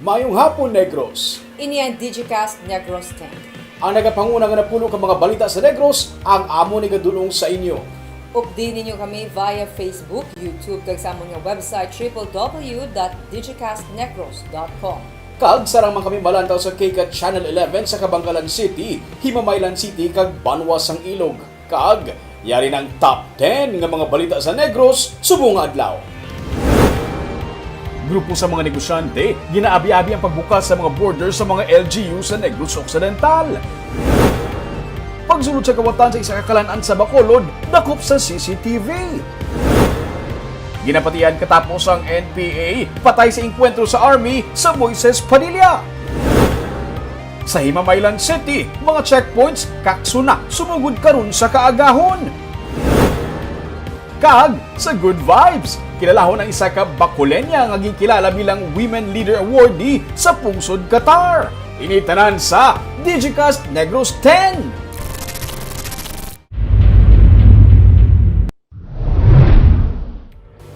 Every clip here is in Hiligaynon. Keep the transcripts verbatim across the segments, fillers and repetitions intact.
Mayong hapon, Negros. Ini ang Digicast Negros ten. Ang nagapanguna nga napulo ka mga balita sa Negros, ang amo ni gadulong sa inyo. Updi ninyo kami via Facebook, YouTube, kag sa amon nga website, triple W dot digicast negros dot com. Kag sarang man kami malantaw sa K CAT Channel eleven sa Kabangalan City, Himamaylan City, kag Banwa sang Ilog. Kag yari na ang top ten nga mga balita sa Negros subong nga adlaw. Grupo sa mga negosyante ginaabi-abi ang pagbukas sa mga border sa mga L G U sa Negros Occidental. Pagsulod sa kawatan sa isa ka kalan-an sa Bacolod, dakop sa C C T V. Ginapatian katapos ang N P A, patay sa engkwentro sa army sa Moises Padilla. Sa Himamaylan City, mga checkpoints kakso na sumugod karon sa kaagahon. Kag sa Good Vibes, kilalahon ang isa ka Bacolenia nga ginkilala bilang Women Leader Awardee sa pungsod Qatar. Ini tanan sa Digicast Negros ten.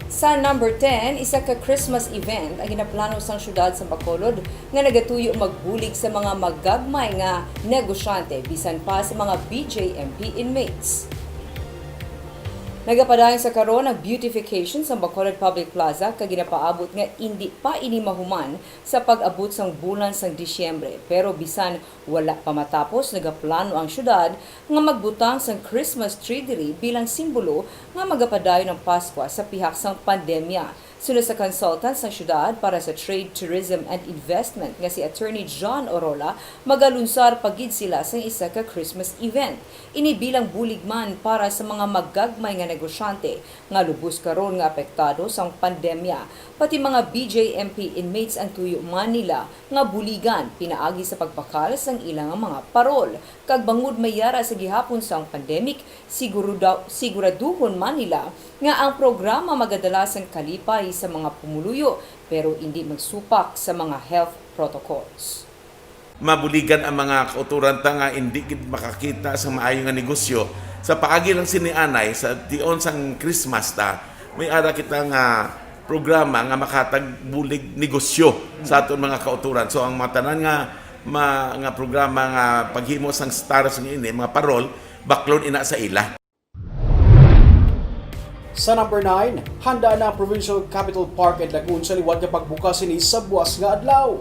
Sa number ten, isa ka Christmas event ang ginaplano sang siyudad sa Bacolod nga nagatuyo magbulig sa mga magagmay nga negosyante, bisan pa sa mga B J M P inmates. Nagapadayon sa karon ang beautification sa Bacolod Public Plaza, kag ginapaabot nga indi pa ini mahuman sa pag-abot sang bulan sang Disyembre. Pero bisan wala pa matapos, nagaplano ang siyudad nga magbutang sang Christmas tree diri bilang simbolo nga magapadayon ang Paskwa sa pihak sang pandemya. Suno sa consultant sang siyudad para sa Trade, Tourism, and Investment nga si Attorney John Orola, magalunsar pa gid sila sang isa ka Christmas event. Ini bilang bulig man para sa mga magagmay nga negosyante nga lubos karon nga apektado sang pandemya. Pati mga B J M P inmates ang tuyo man nila nga buligan pinaagi sa pagbakal sang ila nga mga parol. Kag bangod may yara sa gihapon sang pandemic, siguro daw, siguraduhon man nila nga ang programa magadala sang kalipay sa mga pumuluyo, pero indi magsupak sa mga health protocols. Mabuligan ang mga kautoran ta nga indi gid makakita sa maayo nga negosyo. Sa paagi lang sini anay, sa tion sang Christmas ta, may ara kita nga programa nga makatag bulig negosyo sa aton mga kautoran. So, ang mga tanan nga, ma-, nga programa nga paghimo sang stars nga ini, mga parol, baklon ina sa ila. Sa number nine, handa na ang Provincial Capital Park and Lagoon sa liwat nga pagbukas sini sa buas nga adlaw.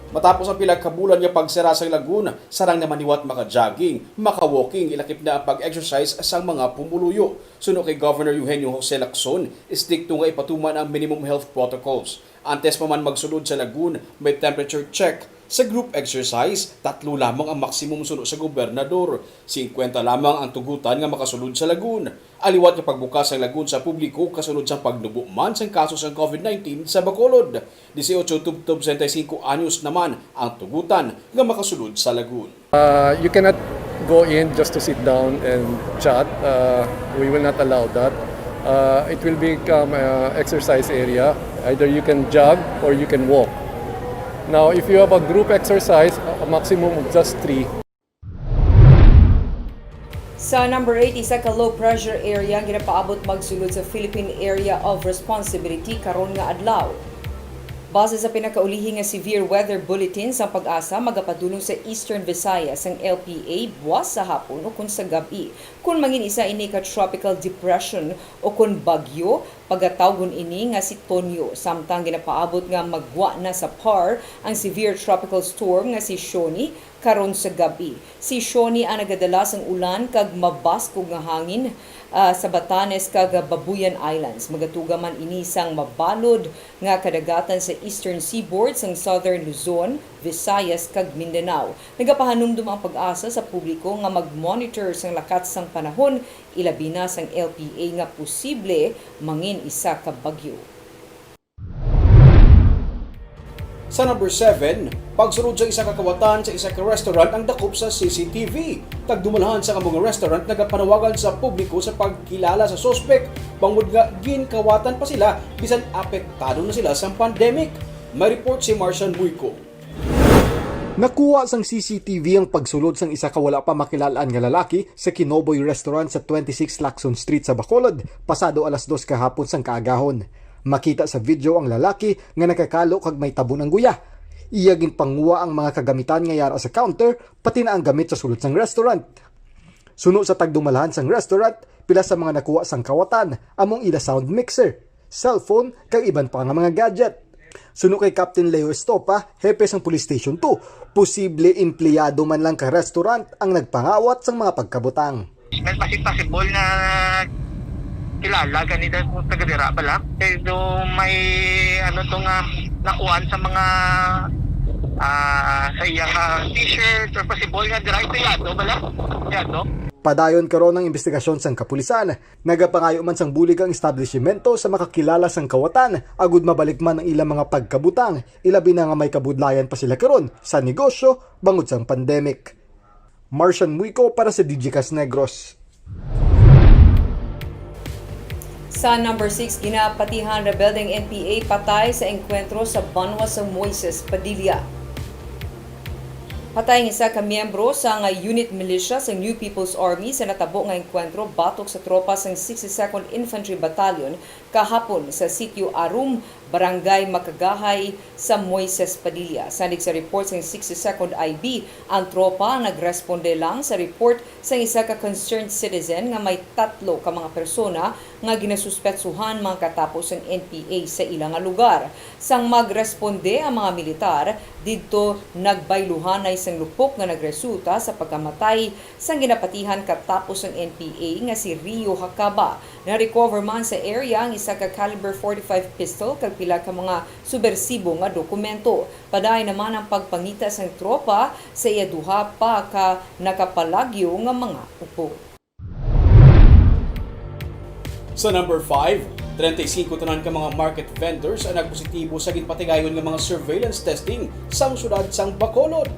Matapos ang pila ka bulan nga pagsara sang lagoon, sarang naman liwat maka-jogging, maka-walking, ilakip na ang pag-exercise sang mga pumuluyo. Suno kay Governor Eugenio Jose Lacson, estrikto nga ipatuman ang minimum health protocols. Antes pa man magsulod sa lagoon, may temperature check. Sa group exercise, tatlo lamang ang maximum suno sa gobernador. Singkwenta lamang ang tugutan nga makasulod sa lagoon. Ang liwat nga pagbukas sang lagoon sa publiko kasunod sang pagnubo man sang kaso sang COVID nineteen sa Bacolod. Dieciocho tubtob sesenta y cinco anyos naman ang tugutan nga makasulod sa lagoon. Uh, you cannot go in just to sit down and chat. Uh, we will not allow that. Uh, it will become a exercise area. Either you can jog or you can walk. Now, if you have a group exercise, a maximum of just three. Sa number eight, isa ka low pressure area ang ginapaabot magsulod sa Philippine Area of Responsibility karon nga adlaw. Base sa pinakaulihi nga severe weather bulletin sang PAGASA, magapadulong sa Eastern Visayas ang L P A buwas sa hapon o kon sa gab-i. Kon mangin-isa ini ka tropical depression o kon bagyo, pagatawgon ini nga si Tonyo, samtang ginapaabot nga maggwa na sa par ang severe tropical storm nga si Shoni karon sa gab-i. Si Shoni ang nagadala sang ulan kag mabaskog nga hangin, ah, sa Batanes kag Babuyan Islands. Magatuga man ini sang mabalod nga kadagatan sa eastern seaboard sang Southern Luzon, Visayas, kag Mindanao. Nagapahanumdom ang PAGASA sa publiko nga mag-monitor sang lakat sang panahon, ilabi na sang L P A nga posible mangin-isa ka bagyo. Sa number seven, pagsulod sa isa ka kawatan sa isa ka restaurant ang dakop sa C C T V. Tagdumalhan sa amo nga restaurant nagapanawagan sa publiko sa pagkilala sa suspek, bangod nga ginkawatan pa sila bisan apektado na sila sang pandemic. May report si Marcian Muyco. Nakuha sang C C T V ang pagsulod sang isa ka wala pa makilal-an nga lalaki sa Kinoboy Restaurant sa twenty-six Lacson Street sa Bacolod, pasado alas dos kahapon sang kaagahon. Makita sa video ang lalaki nga nagkakalo kag may tabon ang guya. Iya ginpanguha ang mga kagamitan nga yara sa counter, pati na ang gamit sa sulod sang restaurant. Suno sa tagdumalahan sang restaurant, pila sa mga nakuha sang kawatan amo ang ila sound mixer, cellphone, kag iban pa nga mga gadget. Suno kay Captain Leo Estopa, hepe sang Police Station two, posible empleyado man lang ka restaurant ang nagpangawat sang mga pagkabutang. May pasi-, possible nga kilala gani daw kung taga dira bala. Kay do may ano to nga nakuan sa mga, ah, sa iyang, ah, t-shirt or possible nga dira empleyado bala. Empleyado. Padayon karon ang imbestigasyon sang kapulisan. Nagapangayo man sang bulig ang establishmento sa makakilala sang kawatan agud mabalik man ang ilang mga pagkabutang, ilabi na nga may kabudlayan pa sila karon sa negosyo bangod sang pandemic. Marcian Muico para sa Digicast Negros. Sa number six, ginapatihan rebelde ang N P A patay sa engkwentro sa banwa sa Moises Padilla. Patay ang isa ka miyembro sang unit militia sa New People's Army sa natabo nga engkwentro batok sa tropa sang sixty-second Infantry Battalion kahapon sa Sitio Arum, Barangay Makagahay, sa Moises Padilla. Sanig sa report sang sixty-second I B, ang tropa nagresponde lang sa report sang isa ka concerned citizen nga may tatlo ka mga persona nga ginasuspetsuhan makatapos ang N P A sa ila nga lugar. Sang magresponde ang mga militar, didto nagbayluhanay sang lupok nga nagresulta sa pagkamatay sang ginapatihan katapos ang N P A nga si Rio Hakaba. Na-recover man sa area ang isa ka caliber forty-five pistol kag pila ka mga subersibo nga dokumento. Padayon naman ang pagpangita sang tropa sa iya duha pa ka nakapalagyo nga mga upod. Sa number five, treinta y cinco tanan ka mga market vendors ang nagpositibo sa ginpatigayon nga mga surveillance testing sang siyudad sang Bacolod.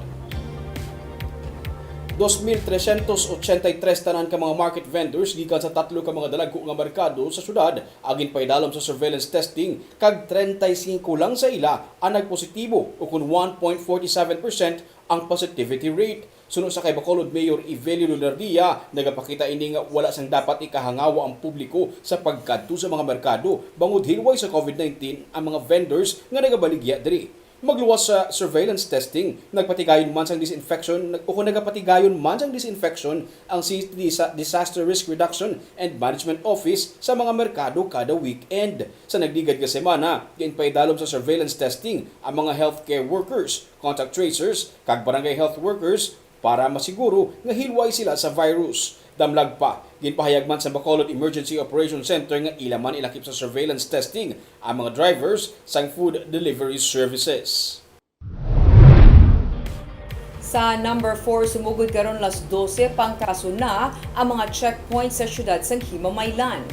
Dos mil trescientos ochenta y tres tanan ka mga market vendors gikan sa tatlo ka mga dalagko nga merkado sa siyudad ang ginpaidalom sa surveillance testing, kag treinta y cinco lang sa ila ang nagpositibo, ukon one point forty seven percent ang positivity rate. Suno sa kay Bacolod Mayor Evelio Lunardia, nagapakita ini nga wala sang dapat ikahangawa ang publiko sa pagkadto sa mga merkado bangod hilway sa covid nineteen ang mga vendors nga nagabaligya diri. Magluwas sa surveillance testing, nagpatigayon man sang disinfection, nag-, o kung nagapatigayon man sang disinfection ang City Disa-, Disaster Risk Reduction and Management Office sa mga merkado kada weekend. Sa nagligad nga semana, ginpaidalom sa surveillance testing ang mga healthcare workers, contact tracers, kag barangay health workers para masiguro nga hilway sila sa virus. Damlag pa, ginpahayag man sa Bacolod Emergency Operation Center nga ila man ilakip sa surveillance testing ang mga drivers sang food delivery services. Sa number four, sumugod karon las dose, pangkaso na ang mga checkpoint sa siyudad sang Himamaylan.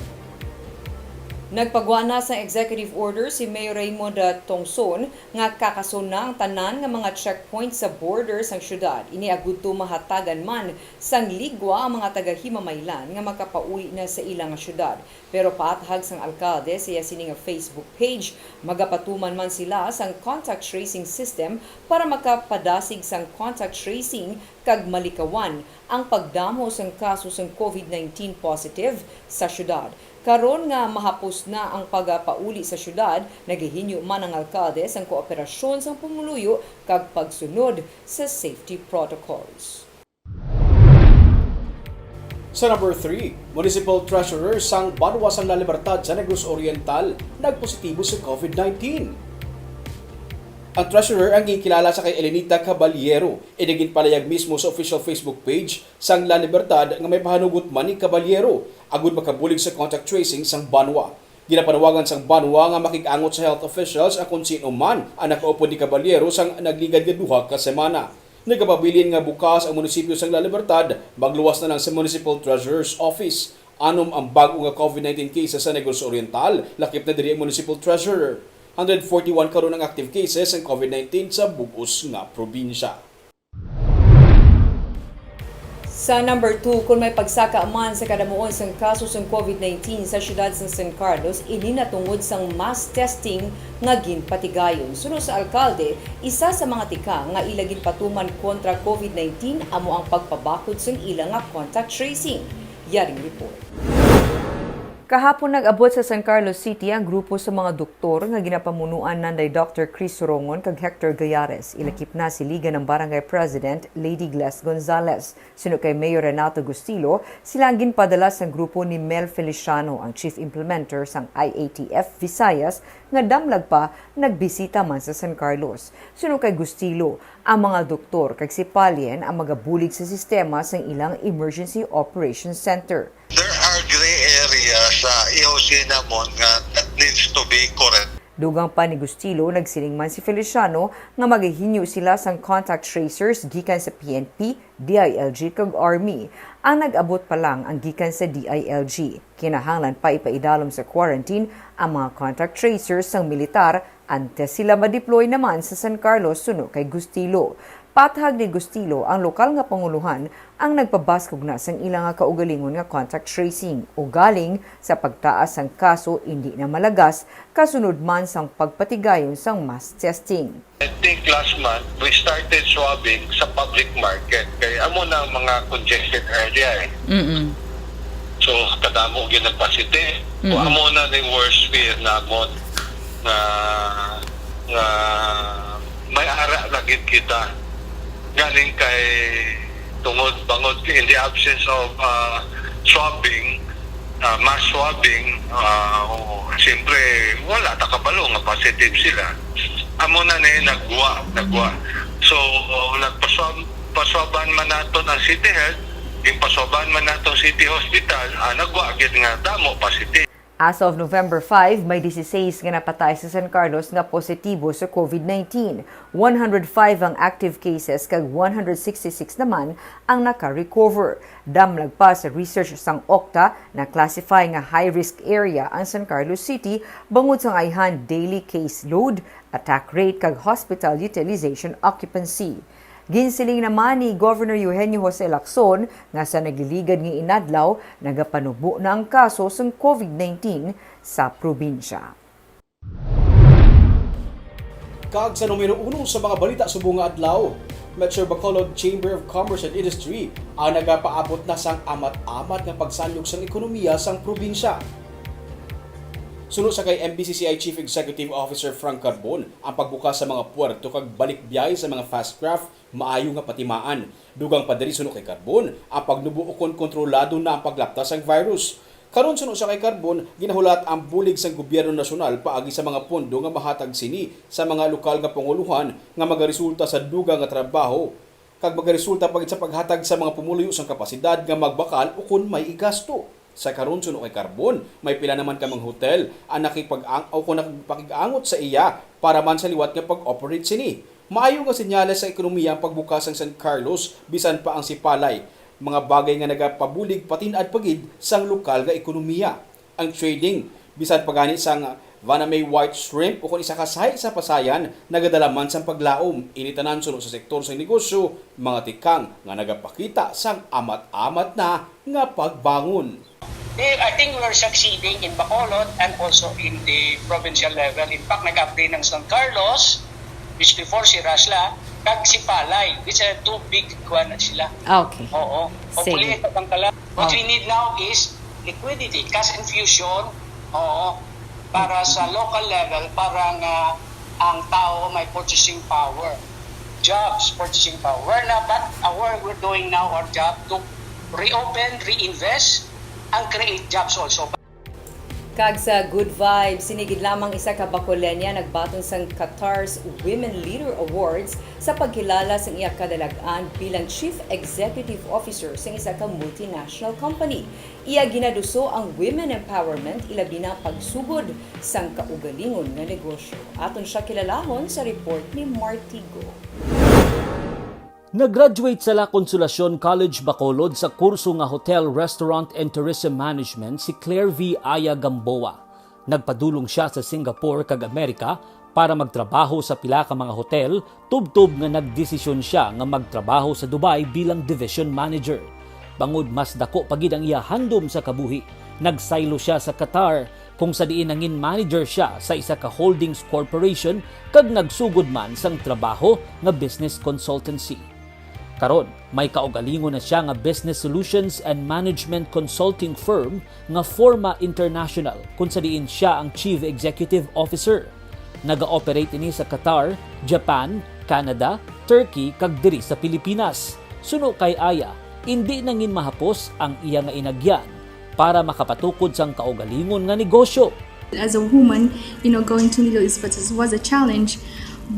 Nagpagwa na sang executive order si Mayor Raymond, ah, Tongson nga kakaso na ang tanan nga mga checkpoint sa border sang siyudad. Ini agud to mahatagan man sang ligwa ang mga taga Himamaylan nga makapauli na sa ila nga siyudad. Pero paathag sang alkalde sa iya sini nga Facebook page, magapatuman man sila sang contact tracing system para makapadasig sang contact tracing kag malikawan ang pagdamo sang kaso sang covid nineteen positive sa siyudad. Karon nga mahapos na ang pagapauli sa siyudad, nagahinyo man ang alkalde sang kooperasyon sang pumuluyo kag pagsunod sa safety protocols. Sa number three, Municipal Treasurer sang banwa sang La Libertad sa Negros Oriental nagpositibo sa covid nineteen. Ang treasurer ang ginkilala sa kay Elenita Caballero, indi ginpalayag mismo sa official Facebook page sang La Libertad nga may pahanugot man ni Caballero agud makabulig sa contact tracing sang banwa. Ginapanawagan sang banwa nga makig-angot sa health officials ang kon sin-o man ang nakaupod ni Caballero sang nagligad nga duha ka semana. Nagapabilin nga bukas ang munisipyo sang La Libertad, magluwas na lang sa Municipal Treasurer's Office. Anom ang bag-o nga covid nineteen cases sa Negros Oriental, lakip na diri ang Municipal Treasurer. Hundred forty-one karon ang active cases sang covid nineteen sa bug-os nga probinsya. Sa number two, kung may pagsaka man sa kadamuon sang kaso sang covid nineteen sa siyudad sang San Carlos, ini na tungod sang mass testing nga ginpatigayon. Suno sa alkalde, isa sa mga tikang nga ila ginpatuman kontra covid nineteen amo ang pagpabakod sang ila nga contact tracing. Yaring report. Kahapon nag-abot sa San Carlos City ang grupo sa mga doktor nga ginapamunuan nanday Doctor Chris Rongon kag Hector Gayares. Ilakip na si Liga ng Barangay President Lady Gles Gonzalez. Suno kay Mayor Renato Gustilo, sila ang ginpadala sang grupo ni Mel Feliciano, ang chief implementer sang I A T F Visayas, nga damlag pa nagbisita man sa San Carlos. Suno kay Gustilo, ang mga doktor kag sipalyen ang magabulig sa sistema sang ilang Emergency Operations Center. There are gray areas sa E O C namon nga that needs to be correct. Dugang pa ni Gustilo, nagsiling man si Feliciano nga magahinyo sila sang contact tracers gikan sa P N P, D I L G kag Army. Ang nag-abot pa lang ang gikan sa D I L G. Kinahanglan pa ipaidalom sa quarantine ang mga contact tracers sang militar antes sila ma-deploy naman sa San Carlos suno kay Gustilo. Patahag ni Gustilo, ang lokal nga panguluhan ang nagpabaskog na sang ila nga kaugalingon nga contact tracing, ugaling sa pagtaas sang kaso indi na malagas kasunod man sang pagpatigayon sang mass testing. I think last month, we started swabbing sa public market. Kay amo na ang mga congested area eh. Mm-mm. So, kadamo gyud nagpositive. So, mm-mm, amo na ni worst fear namon nga, nga may ara na gid kita. Galing kay tungod, bangod in the absence of uh, swabbing, uh, mass swabbing, uh, siyempre, wala ta kabalo nga positive sila. Amo na ni nagwa, nagwa. So, nagpaswab, paswaban man naton ang City Health, ginpaswaban man naton City Hospital, ah, nagwa gid nga damo positive. As of November five, may dieciséis nga napatay sa San Carlos nga positibo sa COVID nineteen. One hundred five ang active cases kag one hundred sixty-six naman ang naka-recover. Damlag pa sa research sang OCTA, na-classify nga high-risk area ang San Carlos City bangod sang ayhan daily case load, attack rate kag hospital utilization occupancy. Ginsiling naman ni Governor Eugenio Jose Lacson nga sa nagliligad nga inadlaw, nagapanubo na ang kaso sang COVID nineteen sa probinsya. Kag sa numero uno sa mga balita subong nga adlaw, Metro Bacolod Chamber of Commerce and Industry ang nagapaabot na sang amat-amat nga pagsanyog sang ekonomiya sang probinsya. Suno sa kay M B C C I Chief Executive Officer Frank Carbon, ang pagbukas sa mga puerto kag balikbiyahe sa mga fast craft maayo nga patimaan. Dugang pa diri, suno kay Carbon, ang pagnubo ukon kontrolado na ang paglapta sang virus. Karon, suno sa kay Carbon, ginahulat ang bulig sang gobyerno nasyonal paagi sa mga pondo nga mahatag sini sa mga lokal nga pangulohan nga magaresulta sa dugang nga trabaho kag magaresulta pa gid sa paghatag sa mga pumuluyo sang kapasidad nga magbakal ukon may igasto. Sa karon, suno kay Carbon, may pila naman ka mga hotel ang nakipag-ang-, o kung nakipakig-angot sa iya para man sa liwat nga pag-operate sini. Maayo nga senyales sa ekonomiya ang pagbukas sang San Carlos, bisan pa ang sipalay, mga bagay nga nagapabulig patin-ad pa gid sang lokal nga ekonomiya. Ang trading, bisan pa gani sang Vanamay White Shrimp o kon isa ka sahi sa Pasayan, nagadala man sang paglaom. Ini tanan suno sa sektor sang negosyo, mga tikang nga nagapakita sang amat-amat na nga pagbangon. Eh, I think we're succeeding in Bacolod and also in the provincial level. In fact, nag-upgrade ng San Carlos, which before si Rasla, kag si Palay, which are two big kuan na sila. Okay. Oo. Hopefully, sige, ito ang kala-, what we need now is liquidity, cash infusion, oo, para sa local level, para nga ang tao may purchasing power. Jobs, purchasing power. We're na, but, uh, we're, we're doing now our job to reopen, reinvest, and create jobs also. Kag sa good vibes, sini gid lamang isa ka Bacolenia nagbaton sang Qatar's Women Leader Awards sa pagkilala sang iya kadalag-an bilang Chief Executive Officer sang isa ka multinational company. Iya ginaduso ang women empowerment, ilabi na ang pagsugod sang kaugalingon nga negosyo. Aton siya kilalahon sa report ni Martigo. Nag-graduate sa La Consolacion College Bacolod sa kurso nga Hotel, Restaurant, and Tourism Management si Claire V. Aya Gamboa. Nagpadulong sia sa Singapore kag Amerika para magtrabaho sa pila ka mga hotel, tubtob nga nagdesisyon sia nga magtrabaho sa Dubai bilang division manager. Bangod mas dako pa gid ang iya handom sa kabuhi, nagsaylo sia sa Qatar, kung sa diin nangin manager sia sa isa ka holdings corporation kag nagsugod man sang trabaho nga business consultancy. Karon, may kaugalingon na sia nga business solutions and management consulting firm nga Forma International, kung sa diin sia ang Chief Executive Officer. Naga-operate ini sa Qatar, Japan, Canada, Turkey, kag diri sa Pilipinas. Suno kay Aya, indi na gid mahapos ang iya nga inagyan para makapatukod sang kaugalingon nga negosyo. As a woman, you know, going to Middle East was, was a challenge,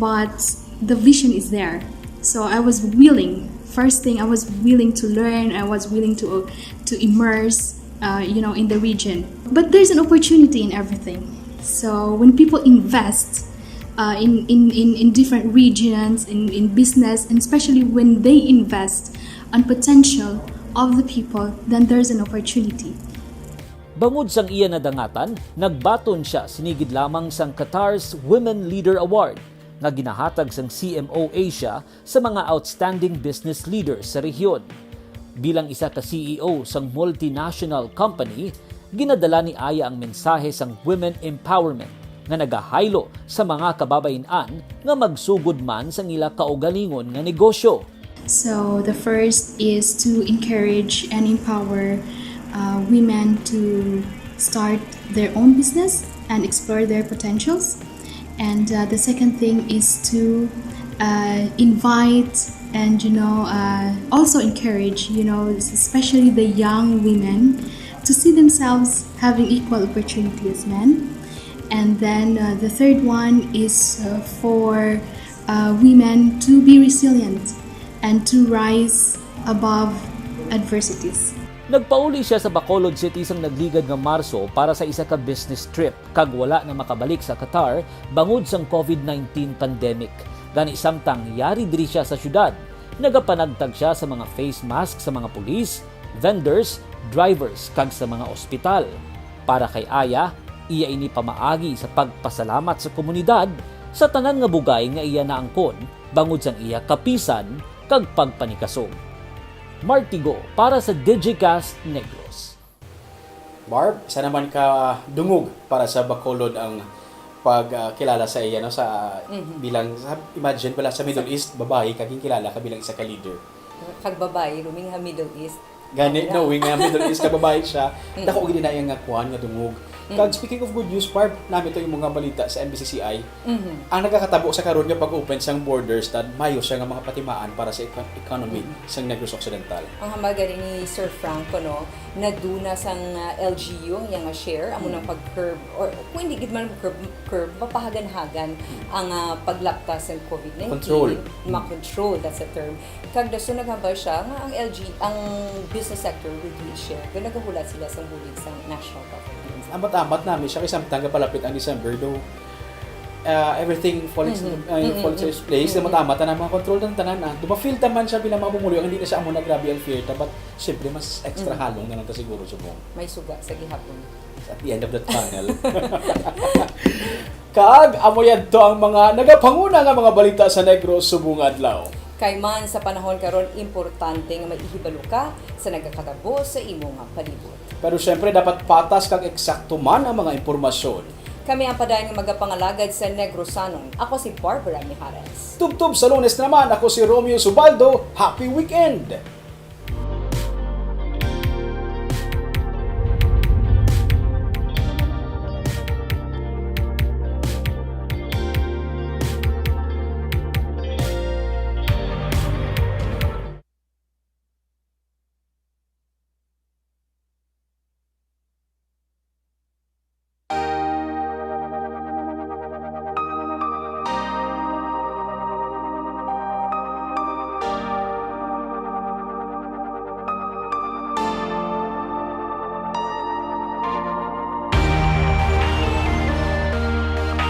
but the vision is there. So I was willing. First thing, I was willing to learn. I was willing to to immerse, uh, you know, in the region. But there's an opportunity in everything. So when people invest uh, in, in, in, in different regions, in, in business, and especially when they invest on potential of the people, then there's an opportunity. Bangod sang iya nadangatan, nagbaton sia sini gid lamang sang Qatar's Women Leader Award nga ginahatag sang C M O Asia sa mga outstanding business leaders sa rehiyon. Bilang isa ka C E O sang multinational company, ginadala ni Aya ang mensahe sang women empowerment nga nagahaylo sa mga kababayin-an nga magsugod man sang ila kaugalingon nga negosyo. So the first is to encourage and empower uh, women to start their own business and explore their potentials. And uh, the second thing is to uh, invite and, you know, uh, also encourage, you know, especially the young women to see themselves having equal opportunity as men. And then uh, the third one is uh, for uh, women to be resilient and to rise above adversities. Nagpauli sia sa Bacolod City sang nagligad nga Marso para sa isa ka business trip, kag wala na makabalik sa Qatar bangod sang COVID nineteen pandemic. Gani, samtang yari diri sia sa syudad, nagapanagtag sia sa mga face mask sa mga pulis, vendors, drivers, kag sa mga ospital. Para kay Aya, iya ini pamaagi sa pagpasalamat sa komunidad sa tanan nga bugay nga iya naangkon bangod sang iya kapisan kag pagpanikasog. Martigo para sa Digicast Negros. Barb, isa naman ka dungog para sa Bacolod ang pagkilala sa iya, no, sa bilang sa, imagine pala sa Middle East, babayi ka, ginkilala ka bilang isa ka leader. Kag babayi, ruming ha Middle East. Gani, no, knowing nga Middle East ka, babayi siya, dako gid na iya nga kuan nga dungog. Kag speaking of good news, Barb, nami to imo nga balita sa M B C C I. Ang nagakatabo sa karon nga pag-open sang borders, tad mayo siya nga mga patimaan para sa econ- economy sang Negros Occidental. Ang hambal gani ni Sir Franco, no, naduna sang ah, L G U ang iya nga share, amo nang pag-curb, or kung hindi gid man curb, curb, mapahagan-hagan ang ah, paglapta sang COVID nineteen. Control. Ma-control, that's the term. Kag dason naghambal siya nga ang L G, ang business sector will gain share kag nagahulat sila sang bulig sang national government. Amat-amat nami siya kay samtang gapalapit ang December, do uh, everything falls, uh, falls into its place. Amat-amat na mga control ng tanan, ah. Do ma-feel ta man siya bilang mga pumuluyo, hindi na siya amo na grabe ang fear ta, but siyempre mas extra halong na lang ta siguro subong. May suga sa gihapon. At the end of the tunnel. Kag amo yadto ang mga nagapanguna nga mga balita sa Negros subong adlaw. Kay man sa panahon karon, importante nga may ihibalo ka sa nagakatabo sa imo nga palibot. Pero siyempre, dapat patas kag eksakto man ang mga impormasyon. Kami ang padayon nga magapangalagad sa Negrosanon. Ako si Barbara Mijares. Tubtob sa Lunes naman, ako si Romeo Subaldo. Happy weekend!